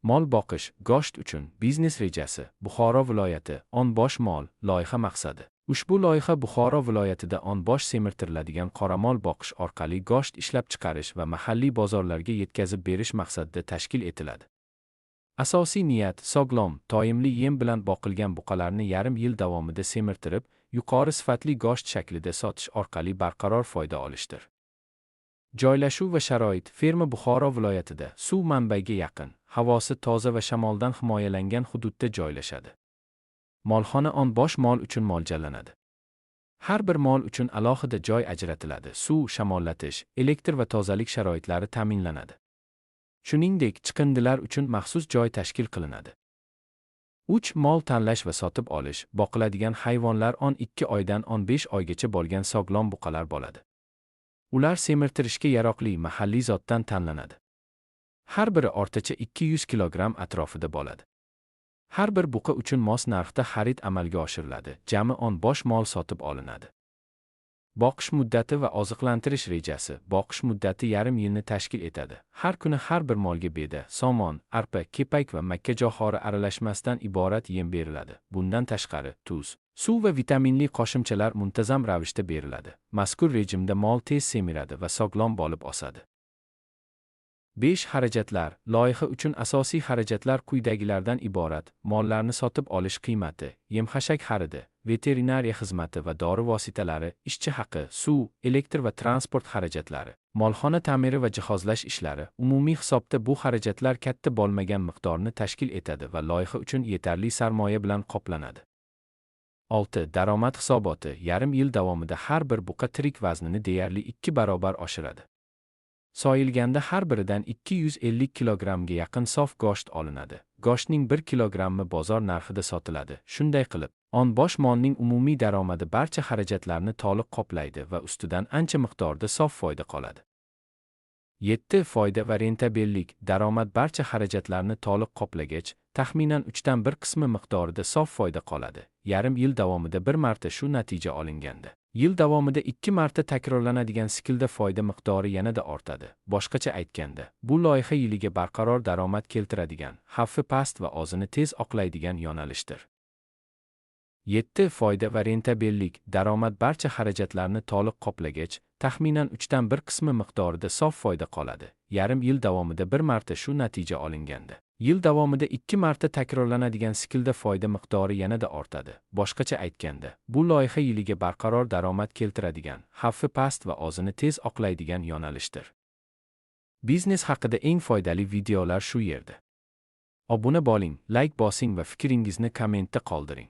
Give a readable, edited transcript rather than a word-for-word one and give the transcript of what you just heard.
Mol boqish, go'sht uchun, biznes rejasi, Buxoro viloyati, 10 bosh mol, loyiha maqsadi. Ushbu loyiha Buxoro viloyatida 10 bosh semirtiriladigan qoramol boqish orqali go'sht ishlab chiqarish va mahalliy bozorlarga yetkazib berish maqsadida tashkil etiladi. Asosiy niyat, sog'lom, toyimli yem bilan boqilgan buqalarni yarim yil davomida semirtirib, yuqori sifatli go'sht shaklida sotish orqali barqaror foyda olishdir. Joylashuv va sharoit: ferma Buxoro viloyatida, suv manbaiga yaqin, havosi toza va shamoldan himoyalangan hududda joylashadi. Molxona 10 bosh mol uchun mo'ljallanadi. Har bir mol uchun alohida joy ajratiladi, suv, shamollatish, elektr va tozalik sharoitlari ta'minlanadi. Shuningdek, chiqindilar uchun maxsus joy tashkil qilinadi. 3. Mol tanlash va sotib olish. Boqiladigan hayvonlar 12 oydan 15 oygacha bo'lgan sog'lom buqalar bo'ladi. Ular semirtirishga yaroqli mahalliy zotdan tanlanadi. Har biri o'rtacha 200 kilogramm atrofida bo'ladi. Har bir buqa uchun mos narxda xarid amalga oshiriladi. Jami 10 bosh mol sotib olinadi. Boqish muddati va oziqlantirish rejasi. Boqish muddati yarim yilni tashkil etadi. Har kuni har bir molga beda, somon, arpa, kepak va makkajo'xori aralashmasidan iborat yem beriladi. Bundan tashqari, tuz, suv va vitaminli qo'shimchalar muntazam ravishda beriladi. Mazkur rejimda mol tez semiradi va sog'lom bo'lib o'sadi. 5. Xarajatlar. Loyiha uchun asosiy xarajatlar quyidagilardan iborat: mollarni sotib olish qiymati, yem-xashak xaridi, veterinariya xizmati va dori vositalari, ishchi haqi, suv, elektr va transport xarajatlari, molxona ta'miri va jihozlash ishlari. Umumiy hisobda bu xarajatlar katta bo'lmagan miqdorni tashkil etadi va loyiha uchun yetarli sarmoya bilan qoplanadi. 6. Daromad hisoboti. Yarim yil davomida har bir buqa tirik vaznini deyarli 2 barobar oshiradi. Soyilganda har biridan 250 kilogrammga yaqin sof go'sht olinadi. Go'shtning 1 kilogrammi bozor narxida sotiladi. Shunday qilib, 10 bosh molning umumiy daromadi barcha xarajatlarni to'liq qoplaydi va ustidan ancha miqdorda sof foyda qoladi. 7. Foyda va rentabellik. Daromad barcha xarajatlarni to'liq qoplagach, taxminan 3dan 1 qismi miqdorida sof foyda qoladi. Yarim yil davomida bir marta shu natija olinganda, yil davomida 2 marta takrorlanadigan siklda foyda miqdori yanada ortadi. Boshqacha aytganda, bu loyiha yiliga barqaror daromad keltiradigan, xavfi past va o'zini tez oqlaydigan yo'nalishdir. 7. Foyda va rentabellik. Daromad barcha xarajatlarni to'liq qoplagach, taxminan 3dan 1 qismi miqdorida sof foyda qoladi. Yarim yil davomida bir marta shu natija olinganda, yil davomida 2 marta takrorlanadigan siklda foyda miqdori yanada ortadi. Boshqacha aytganda, bu loyiha yiliga barqaror daromad keltiradigan, xavfi past va o'zini tez oqlaydigan yo'nalishdir. Biznes haqida eng foydali videolar shu yerda. Obuna bo'ling, like bosing va fikringizni kommentda qoldiring.